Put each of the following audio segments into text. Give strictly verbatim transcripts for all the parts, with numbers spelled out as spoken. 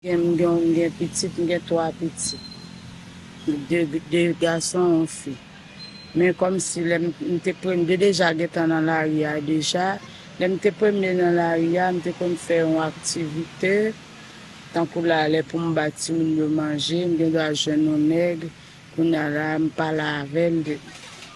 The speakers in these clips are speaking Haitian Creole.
Gen, m gen, m gen pitit, m gen twa pitit. De, de gason, yon fi. Men kòmsi lè m, m te pre-, m te deja gentan nan lari a deja. Lè m te premye nan lari a, m te konn fè yon aktivite. Tankou la, lè pou m ba timoun yo manje, m gen dwa jwenn yon nèg. Kounye a la, m pale avè l.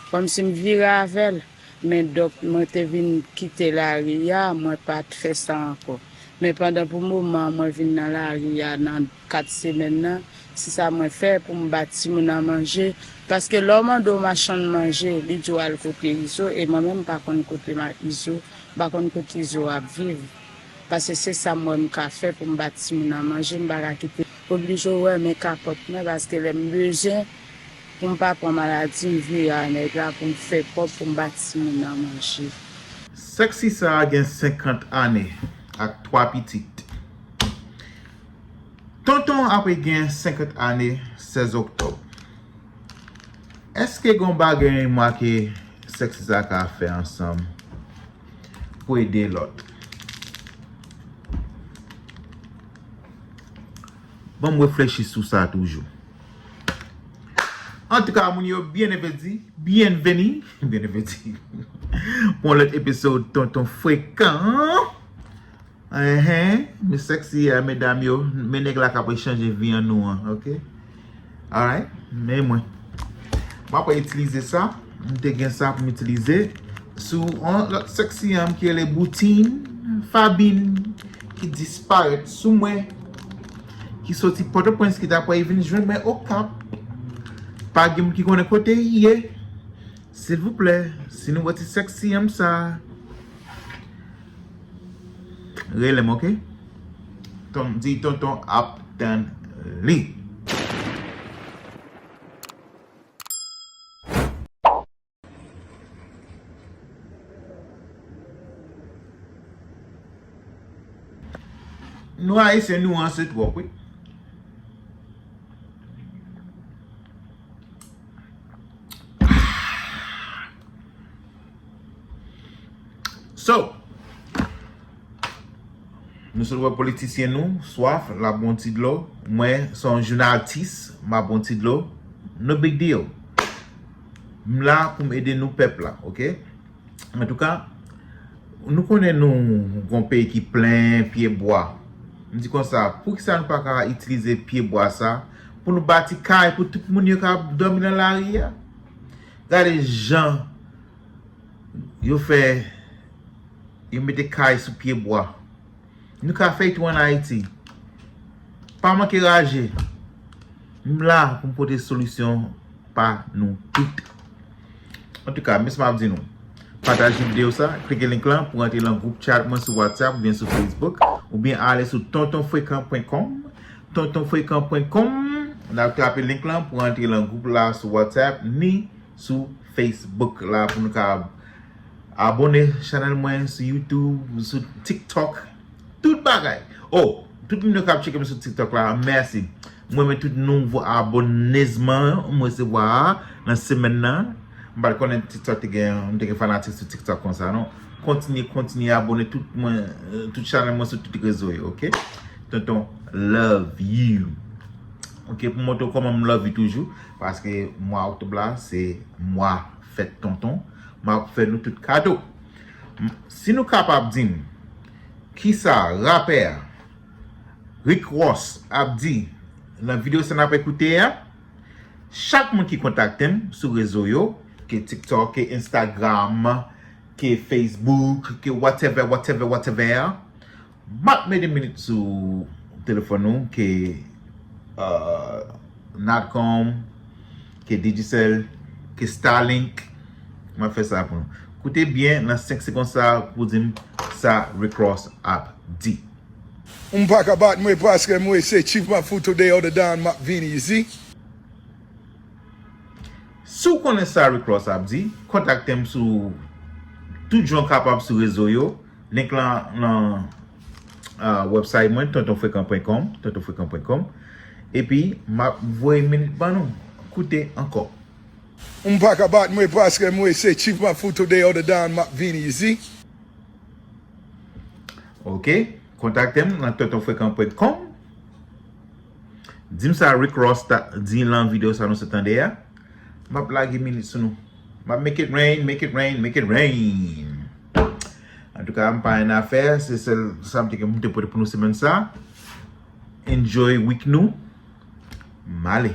Kòmsi m vire avè l. Men donk, mwen te vin kite lari a, mwen pa t fè sa ankò. Men pandan pou moman an, mwen vin nan lari a nan kat semèn nan, se sa mwen fè pou m ba timoun nan manje. Paske lè w mande yon machann manje, li di w al kote Izo, e mwen menm m pa konn kote ma-, Izo, m pa konn kote Izo ap viv. Paske se sa m wè m ka fè pou m ba timoun nan manje, m pa ka kite oblije w wè men kapòt mwen, paske lè m bezwen, pou m pa pran maladi, m vire a nèg la pou m fè kòb pou m ba timoun nan manje. Sexy sa a gen senkant ane ak twa pitit. Tonton apre gen senkant ane sèz oktòb. Èske gen yon bagay mwa ke Sexy sa ka fè ansanm pou ede lòt? Ban m reflechi sou sa toujou. Antouka, moun yo, bienveni, bienveni, bienveni pou yon lòt episode Tonton Frekan. Enhen, men Sexy a, medam yo, men nèg la k ap chanje vi an nou an, oke? Alright, men mwen. M ap itilize sa, m te gen sa pou m itilize sou yon lòt Sexy an ki rele Boutine Fabine, ki disparèt sou mwen, ki soti Pòtoprens, ki ta pral vin jwenn mwen Okap. Pa gen moun ki konnen kote l ye. Silvouplè, si nou wè ti Sexy an sa, rele m, oke? Ton, di Tonton ap tann li. Nou Ayisyen, nou ranse twòp, wi. So, nou sot wè politisyen nou, Swaf, l ap bon ti dlo. Mwen, se yon jounaltis, m ap bon ti dlo. No big deal. M la pou m ede nou pèp la, oke? Antouka, nou konnen nou gon peyi ki plen pye bwa. M di konsa, poukisa nou pa ka itilize pye bwa sa pou nou bati kay pou tout moun yo ka dòmi nan lari a? Gade jan yo fè, yo mete kay sou pye bwa. Nou ka fè l tou ann Ayiti. Pa manke raje. M la pou m pote solisyon pa nou tout. Antouka, men sa m ap di nou. Pataje videyo sa, klike link lan pou rantre nan gwoup chat mwen sou WhatsApp oubyen sou Facebook, oubyen ale sou tonton frekan pwen kòm. Tonton frekan pwen kòm, n ap trape link lan pou rantre nan gwoup la sou WhatsApp ni sou Facebook la pou nou ka abone chanèl mwen sou YouTube, sou TikTok, tout bagay. Oh, tout moun yo k ap tcheke m sou TikTok la, mèsi. Mwen renmen tout nouvo abonezman m resevwa a nan semèn nan. M pa t konnen TikTok te gen, m te gen fanatik sou TikTok konsa, non. Kontinye, kontinye abone tout mwen, euh, tout chanèl mwen sou tout rezo yo, oke? Tonton, love you. Oke, pou montre w kòman m love you toujou, paske mwa oktòb la, se mwa fèt tonton, m ap fè nou tout kado. M, si nou kapab di m kisa rapè Rick Ross ap di nan videyo sa n ap ekoute a, chak moun ki kontakte m sou rezo yo, ke TikTok, ke Instagram, ke Facebook, ke whatever, whatever, whatever, m ap mete minit sou telefòn ou ke, euh, Natcom, ke Digicel, ke Starlink. M ap fè sa pou nou. Koute byen nan senk segonn sa pou di m sa Rick Ross ap di. M pa ka bat mwen paske mwen se Chief Mafouto de Odedan m ap vini isi. Si w konnen sa Rick Ross ap di, kontakte m sou tout jan w kapab sou rezo yo. Link lan nan, ah, website mwen, tonton frekan pwen kòm, tonton frekan pwen kòm. Epi, m ap voye minit ban nou. Koute ankò. M pa ka bat mwen paske mwen se Chief Mafouto de Odedan m ap vini isi. Oke, kontakte m nan tonton frekan pwen kòm. Di m sa Rick Ross ta di lan videyo sa nou sot tande a. M ap lage minit sou nou. M ap make it rain, make it rain, make it rain. Antouka, m pa annafè, se sèl sa m te gen pou m te pote pou nou semèn sa. Enjoy week nou. M ale.